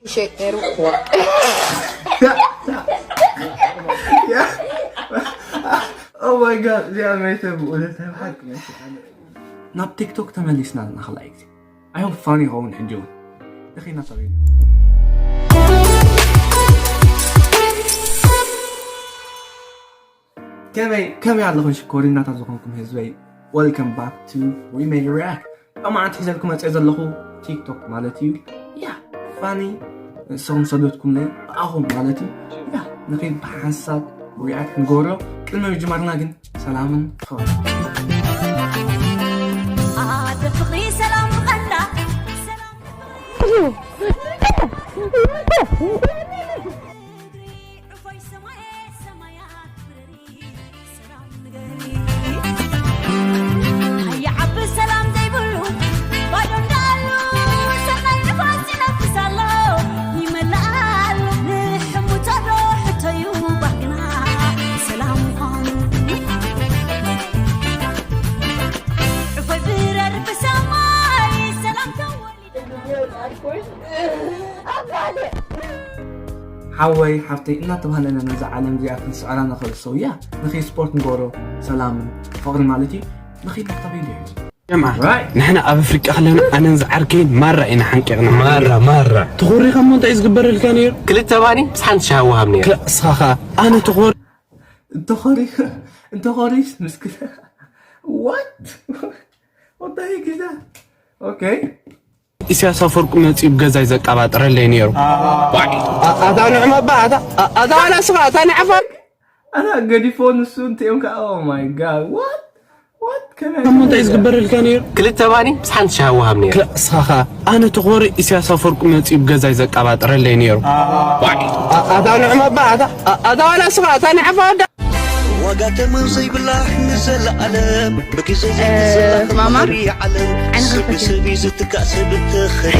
ሸይጥ ነይሩ። Oh my god, yeah, መይተ ብእውነት ናይ ብሓቂ መይተ። ናብ ቲክቶክ ተመሊስና ኣለና ካልኣይ ግዜ። I hope fun ይኸውን ሕጂ እውን። እኺ ናታ ቪድዮ። ከመይ ከመይ ኣለኹም ሽኮሪናታት ዝኾንኩም ህዝበይ? Welcome back to We May React። ሎማዓንቲ ሒዘልኩም መፅእ ዘለኹ ቲክቶክ ማለት እዩ። ያ ፋኒ ንስኹም ሰደድኩምለይ ብኣኹም ማለት እዩ። ያ ንኺድ ብሓንሳብ ሪያክት ንገብሮ። ቅድሚ ምጅማርና ግን ሰላምን ፍቕርን ኣደ ፍቕሪ ሰላም ቐንዳ ሰላም ሓወይ ሓፍተይ እናተባህለና ነዛ ዓለም እዚኣ ክንስዕራ ንኽእል ሰው ያ ንኺ ስፖርት ንገብሮ ሰላምን ፍቕርን ማለት እዩ። ንኺ ናብታ ቪድዮ እዩ። ጀምዓ። ንሕና ኣብ ኣፍሪቃ ከለና ኣነን ዝዓርከይን ማራ ኢና ሓንቂቕና። ማራ ማራ። ተኾሪኻ እሞ እንታይ እዩ ዝግበረልካ ነይሩ? ክልተ ባኒ ምስ ሓንቲ ሻሂ ወሃብ ነይሩ። ክላ እስኻ ኸኣ ኣነ ተኾሪ እንተኾሪ እንተኾሪስ ምስክል what what the heck is that? Okay. ኢሳያስ ኣፈወርቂ መጺኡ ብገዛይ ዘቃባጥረለይ ነይሩ። ኣታ ንዕማ ኣባ ኣታ ኣታ ዋላ ስኻ ኣታ ንዓፋር ኣታ ገዲፎ ንሱ እንቲኦም ከኣ oh my god what what ከመይ እሞ እንታይ ዝግበረልካ ነይሩ? ክልተ ባኒ ምስ ሓንቲ ሻሂ ወሃብ ነይሩ። ክላ እስኻ ኸኣ ኣነ ተኾሪ ኢሳያስ ኣፈወርቂ መጺኡ ብገዛይ ዘቃባጥረለይ ነይሩ። ኣታ ንዕማ ኣባ ኣታ ኣታ ዋላ ስኻ ኣታ ንዓፋር ዋጋ ተመን ዘይብላ ንዘለኣለም ብግዜ ዘይትዝላ ማማ፣ መሪ ዓለም ዓይንኻ ሰብ ፈትያ። ብሰብ እዩ ዝትካእ ሰብ እንተኸደ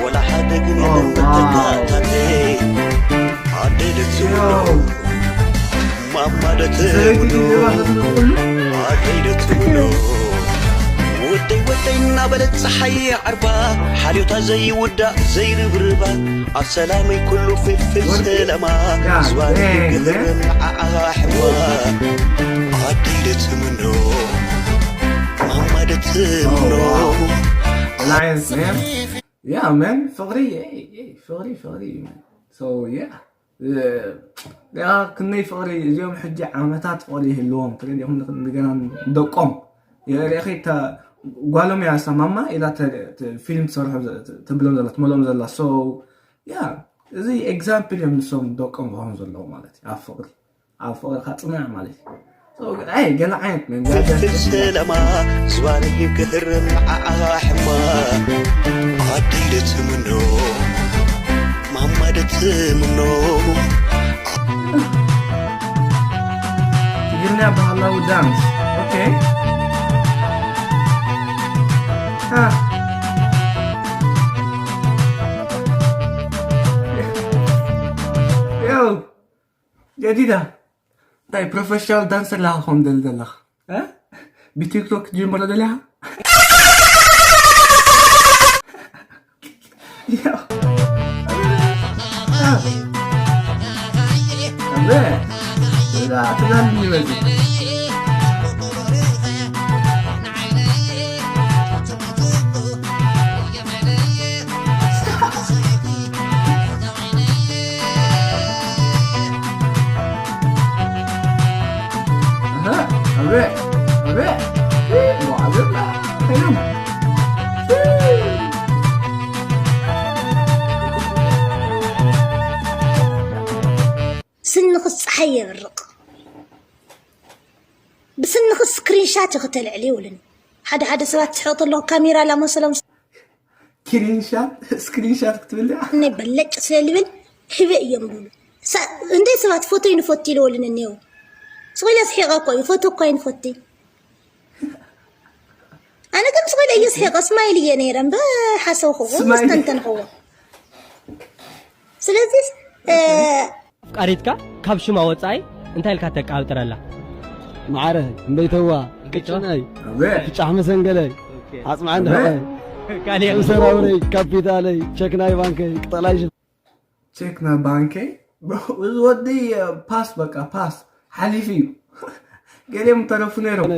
ወላ ሓደ ግን የለን መተካእታተይ ኣደይ ደትብሎ ማማ ደትብሎ ኣደይ ደትብሎ ወደይ ወደይ እናበለት ፀሓይ ዓርባ ሓልዮታ ዘይውዳእ ዘይርብርባ ኣብ ሰላመይ ኩሉ ፍልፍል ሰላማ ዝባን ግህርን ዓዓሕዋ ኣደይ ደትምኖ ማማ ደትምኖ Alliance, man. Yeah, man. ፍቕሪ ፍቕሪ ፍቕሪ so yeah. ያ ክንደይ ፍቕሪ እዚኦም ሕጂ ዓመታት ፍቕሪ ይህልዎም ትሪኦም እንደገና ደቆም የርእኺ ጓሎም እያ ሰማማ ኢላ ፊልም ትሰርሖ ትብሎም ዘላ ትመልኦም ዘላ so yeah እዚ example እዮም ንሶም ደቆም ክኾኑ ዘለዉ ማለት እዩ ኣብ ፍቕሪ ኣብ ፍቕርኻ ፅናዕ ማለት እዩ። So፣ ኣይ፣ ገለ ዓይነት መንገዲ ፍልፍል ሰላማ ዝባነይ ክህርም ዓዓሕማ ኣደይ ደትምኖ ማማ ደትምኖ ትግርኛ ባህላዊ ዳንስ። ኦኬ። ሃ። ዮ፣ ጀዲዳ። እንታይ ፕሮፌሽናል ዳንሰር ለኻ ክኾን ደሊ ዘለኻ? እ? ብቲክቶክ ክትጅምሮ ደሊኻ? ዮ። እ። እምበ። እዛ ትዛልኒ በዚ። ስንኽስ ፀሓይ የብርቕ። ብስንኺ ስክሪንሻት እዩ ክተልዕል ይብሉኒ። ሓደ ሓደ ሰባት ትሕቕ ተለኹ ካሜራ ላመሰሎም ስክሪንሻት ስክሪንሻት ክትብል እያ። ናይ በለጭ ስለ ልብል ህበ እዮም ዝብሉ። እንደ ሰባት ፎቶ ይንፈቱ ይልወልን እኒው ስቆያ ስሒቐ እኮ እዩ ፎቶ እኮ ይንፈቲ። ኣነ ግን ስቆያ እየ ስሒቐ ስማይል እየ ነይረ እምበ ሓሰብክዎ መስተንተንክዎ። ስለዚ ኣፍቃሪትካ ካብ ሽማ ወጻኢ እንታይ ኢልካ ተቃብጥረላ? ማዓረ እምበይተዋ ቅጭነይ ጫሕ መሰንገለይ ኣጽማዕ እንድሕቐይ ካሊእ ሰራውረይ ካፒታለይ ቸክ ናይ ባንከይ ቅጠላይ ቼክ ናብ ባንከይ። እዚ ወዲ ፓስ፣ በቃ ፓስ ሓሊፉ እዩ። ገሊኦም ተረፉ ነይሮም።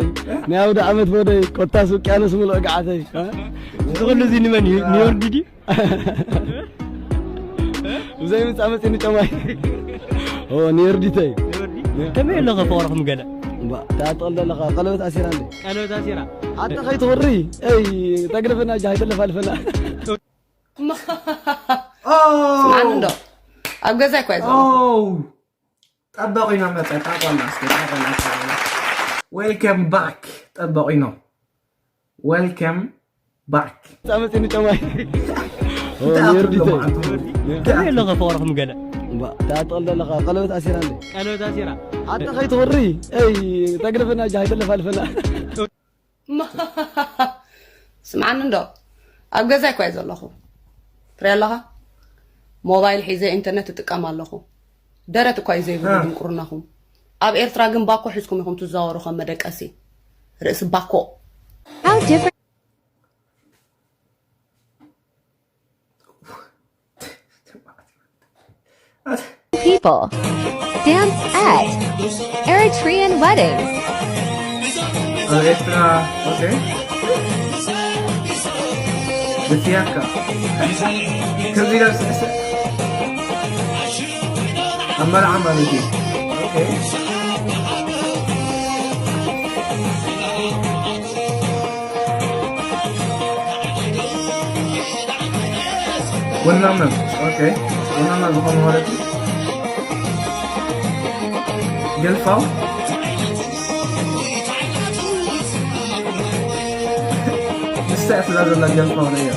ናይ ኣውደ ዓመት ወደይ ኮታስ ውቅያኖስ ምሉእ ገዓተይ። እዚ ኩሉ እዚ ንመን እዩ? ንዮርዲ ድዩ? ብዘይ ምጻ መጽኒ ጨማይ። ኦ ኒዮርዲተይ። ከመይ ኣሎ ከፈወርኹም ገለ? ታጠል ዘለኻ ቀለበት ኣሲራ እንዴ? ቀለበት ኣሲራ። ኣንተ ከይትወሪ። እይ ተግደፈና እጃ ከይተለፋልፈና። ስምዓኒ እንዶ ኣብ ገዛይ እኳ እዩ ዘሎ። ጠበቂኖ መፀ ጣቋላ እስከ ጣቋላ። Welcome back ጠበቂኖ። Welcome back። ጻመጽኒ ጨማይ። ከመይ ኣሎ ከፈወርኹም ገለ? ታጠል ዘለኻ ቀለበት ኣሲራ እንዴ? ቀለበት ኣሲራ። ኣንተ ከይትወሪ። እይ ተግደፈና እጃ ከይተለፋልፈና። ስምዓኒ እንዶ ኣብ ገዛይ እኳ እዩ ዘለኹ። ትሪኢ ኣለኻ? ሞባይል ሒዘ ኢንተርነት እጥቀም ኣለኹ። ደረት እኳ እዩ ዘይብሉ ድንቁርናኹም። ኣብ ኤርትራ ግን ባኮ ሒዝኩም ኢኹም ትዘዋወሩ ከም መደቀሲ። ርእሲ ባኮ። How different people dance at Eritrean weddings. ኣብ ኤርትራ ኦኬ። ብስያካ ከምዚ ኢሎም ስዕስዕ ኣብ መርዓ ማለት እዩ። ኦኬ። ወናመ ኦኬ። ወናመ ዝኾነ ማለት እዩ። ገልፋው ንሳ እያ ስላ ዘላ ገልፋው ነያ።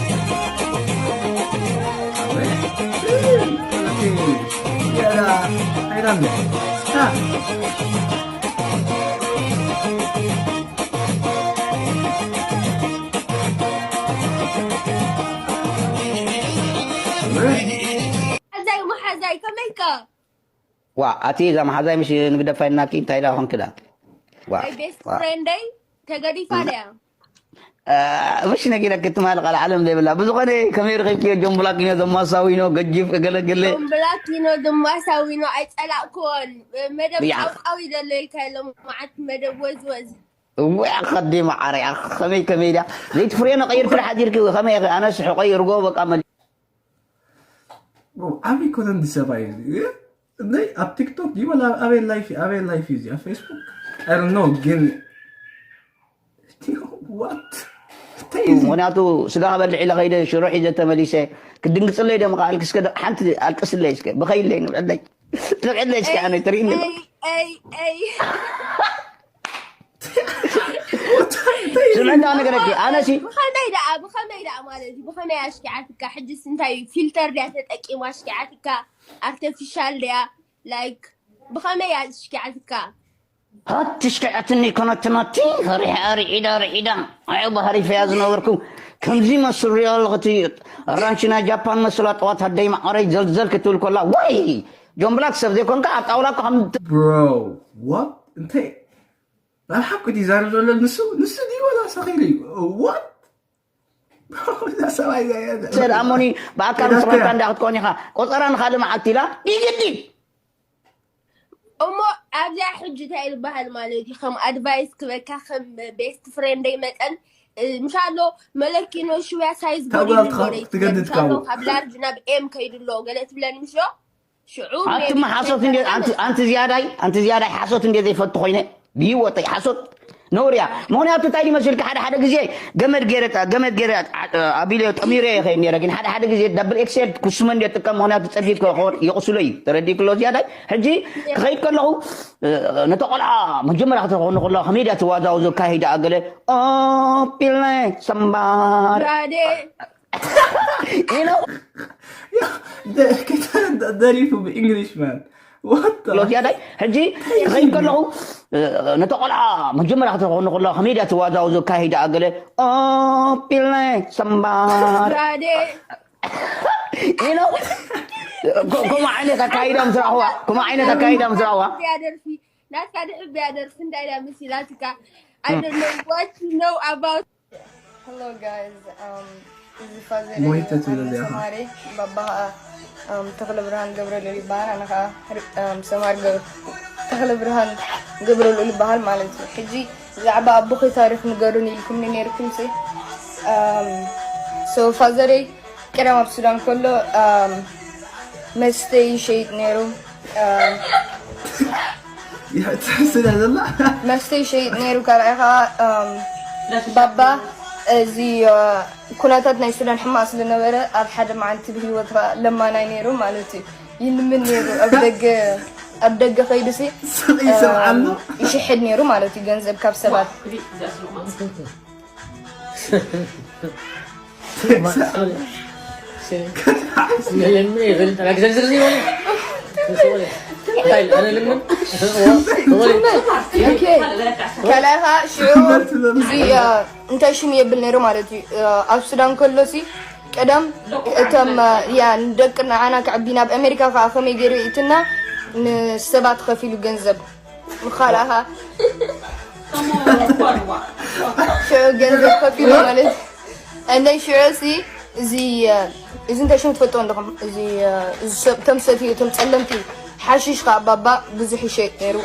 ሓዛይ መሓዛይ ከመይካ? ዋ ኣቲ እዛ መሓዛይ ምሽ ንግደፋ ኢልናኪ እንታይ ኢላ ኾንክዳ? ዋ ናይ ቤስት ፍሬንደይ ተገዲፋ ድያ? ምሽ ነጊረኪ ትማሊ ቃል ዓለም ዘይብላ ብዝኾነ ከመይ ረኺብክዮ ጆምቡላኪኖ ዘማሳዊኖ ገጂፍ እገለገለ ጆምቡላኪኖ ዘማሳዊኖ ኣይጸላእክዎን። መደብ ቃውቃው ይደሎ ኢልካ የሎ መዓት መደብ ወዝወዝ። እወ ከዲ መዓረይ ከመይ ከመይ ድያ ዘይትፍርዮ ነቀይርኩ ሓዲርኪ ከመይ ኣነስ ሕቆይ ርጎ በቃ መሊ ዓብይ ኮነ እንዲ ሰብኣይ እዚ እንደ ኣብ ቲክቶክ ድዩ ወላ ኣበይ ላይፍ ኣበይ ላይፍ እዩ እዚኣ ፌስቡክ ኣይ ዶንት ኖ ግን what እንታይ እዩ እዚ? ምክንያቱ ስጋ ክበልዕ ኢለ ከይደ ሽሮ ሒዘ ተመሊሰ ክድንግፅለይ ደ ምካ ኣልክስከ ሓንቲ ኣልቅስለይ እስከ ብኸይለይ ንብዕለይ ንብዕለይ እስከ ኣነ ትርኢ ኣለኹ ኣይ ኣይ ኣይ ስምዕና ነገረኪ ኣነሲ ብኸመይ ደኣ ብኸመይ ደኣ ማለት እዩ ብኸመይ ኣሽኪዓትካ ሕጅስ እንታይ እዩ ፊልተር ድያ ተጠቂማ ኣሽኪዓትካ ኣርተፊሻል ድያ ላይክ ብኸመይ ኣሽኪዓትካ ሃትሽ ከዕትኒ ኮነትናቲ ሪሓ ርዒዳ ርዒዳ ኣይ ባህሪፈያ ዝነበርኩ ከምዚ መስርዮ ኣለኽቲ ራንቺ ናይ ጃፓን መስላ ጠዋት ኣደይ ማዕረይ ዘልዘል ክትብል ኮላ ወይ ጆምብላክ ሰብ ዘይኮንካ ኣብ ጣውላ እኮ ከም bro what እንታይ ናብ ሓቁ ድዩ ይዛረብ ዘሎ ንሱ ንሱ ድዩ ወላ ሰኺሉ እዩ what እዛ ሰብኣይ እዛ እያ ሰድ ኣሞኒ ብኣካል ምስ ረብካ እንዳ ክትኮን ኢኻ ቆፀራ ንካልእ መዓልቲ ኢላ ይግዲ እሞ ኣብዚኣ ሕጂ እንታይ ዝበሃል ማለት እዩ ከም ኣድቫይስ ክበካ ከም ቤስት ፍሬንደይ መጠን እ፣ ምሻሎ መለኪኖ ሽውያ ሳይዝ ካብ ጎዲሉ ጓልካ ዶ ይትብለኒ? ትገድድ ምሻሎ ካብኡ። ካብ ላርጅ ናብ ኤም ከይዱ ኣሎ ገለ ትብለኒ ምሽ ዶ ሽዑ ኣትማ maybe ሓሶት እንደ ትፈልጣለህ። ኣንቲ ኣንቲ ዝያዳይ ኣንቲ ዝያዳይ ሓሶት እንደ ዘይፈቱ ኮይነ ብህይወተይ ሓሶት ነውርያ ምክንያቱ እንታይ ድዩ መሲልካ ሓደ ሓደ ግዜ ገመድ ገይረ ገመድ ገይረ ኣቢለ ጠሚረ ይኸይድ ነረ ግን ሓደ ሓደ ግዜ ዳብል ኤክሴል ኩስመ እንደ ጥቀም ምክንያቱ ፀቢብ ከኾን ይቕስሎ እዩ ተረዲእክሎ ዝያዳይ ሕጂ ክኸይድ ከለኹ ነቲ ቆልዓ መጀመርያ ክትኾኑ ከለዋ ከመይ ድያ ትዋዛወዞ ካሂዳ ገለ ኦፒለ ሰምባር ብራዴ ኢለው ደሪፉ ብእንግሊሽ ማን ሎ ዝያዳይ ሕጂ ክኸይድ ከለኹ ነቲ ቆልዓ መጀመርያ ክትኾኑ ከለዋ ከመይ ድያ ትዋዛወዞ ካሂዳ ገለ ኦፒለ ሰምባር ብራዴ ኢለው ከምኡ ዓይነት ኣካይዳ ምስ ረኣኽዋ ከምኡ ዓይነት ኣካይዳ ምስ ረኣኽዋ ናትካ ድሕብያ ደርፊ ናትካ ድሕብያ ደርፊ እንታይ ድያ መሲላትካ I don't know what you know about Hello guys, um, እዚ ፋዘር ሞይተ ትብል እያ። ተማሪ ባባሃ ተኽለ ብርሃን ገብረልኡል ይበሃል። ኣነ ከዓ ሰማር ተኽለ ብርሃን ገብረልኡል ይበሃል ማለት እዩ። ሕጂ ብዛዕባ ኣቦኺ ታሪኽ ንገሩኒ ኢልኩምኒ ነይርኩም። ሶ ፋዘረይ ቀደም ኣብ ሱዳን ከሎ መስተ ይሸይጥ ነይሩ። ስለ ዘላ መስተ ይሸይጥ ነይሩ። ካልኣይ ከዓ ባባ እዚ ኩነታት ናይ ሱዳን ሕማቕ ስለነበረ ኣብ ሓደ መዓልቲ ብህይወት ለማናይ ነይሩ ማለት እዩ። ይልምን ነይሩ ኣብ ደገ ኣብ ደገ ከይዱ ሲ ይሰምዓሉ ይሽሕድ ነይሩ ማለት እዩ። ገንዘብ ካብ ሰባት ካልኣኻ ሽዑ እንታይ ሽም የብል ነይሩ ማለት እዩ። ኣብ ሱዳን ከሎሲ ቀደም እቶም ያ ንደቂ ንዓና ከዕቢ ናብ ኣሜሪካ ከዓ ከመይ ገይሩ ይእትና ንሰባት ከፊሉ ገንዘብ ምኻልኣኻ ሽዑ ገንዘብ ከፊሉ ማለት እንደይ ሽዑ ሲ እዚ እዚ እንታይ ሽም ትፈልጥዎ ኣለኹም? እዚ እቶም ሰትዩ እቶም ፀለምቲ ሓሽሽ ከዓ ባባ ብዙሕ ይሸጥ ነይሩ።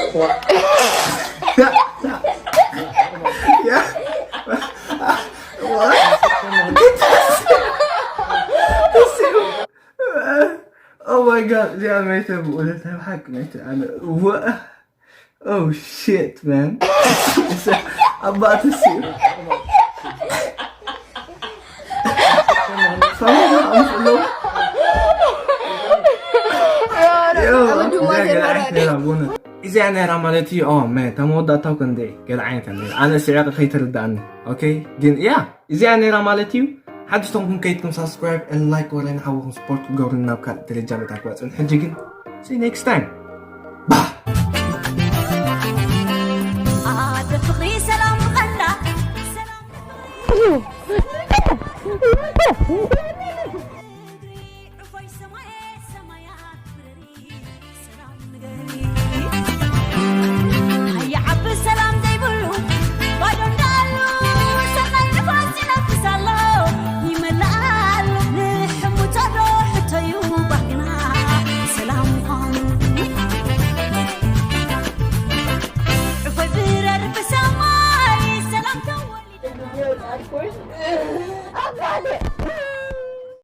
Oh my god, እዚኣ መይተ ብእውነት ናይ ብሓቂ መይተ ኣነ ወ Oh shit man ኣባትስ እዩ እዚኣ ነራ ማለት እዩ ኦ መ ተመወዳእታው ከንደ ገለ ዓይነት ኣነ ስዕቂ ከይተረዳእኒ ኦኬ ግን እያ እዚኣ ነራ ማለት እዩ ሓድሽ ተንኩም ከይድኩም ሳብስክራይብ ን ላይክ ወረ ንሓወኹም ስፖርት ክገብሩኒ ናብ ካልእ ደረጃ መታክባፅን ሕጂ ግን see you next time bah ዓደ ፍቕሪ ሰላም ብቐንዳ ሰላም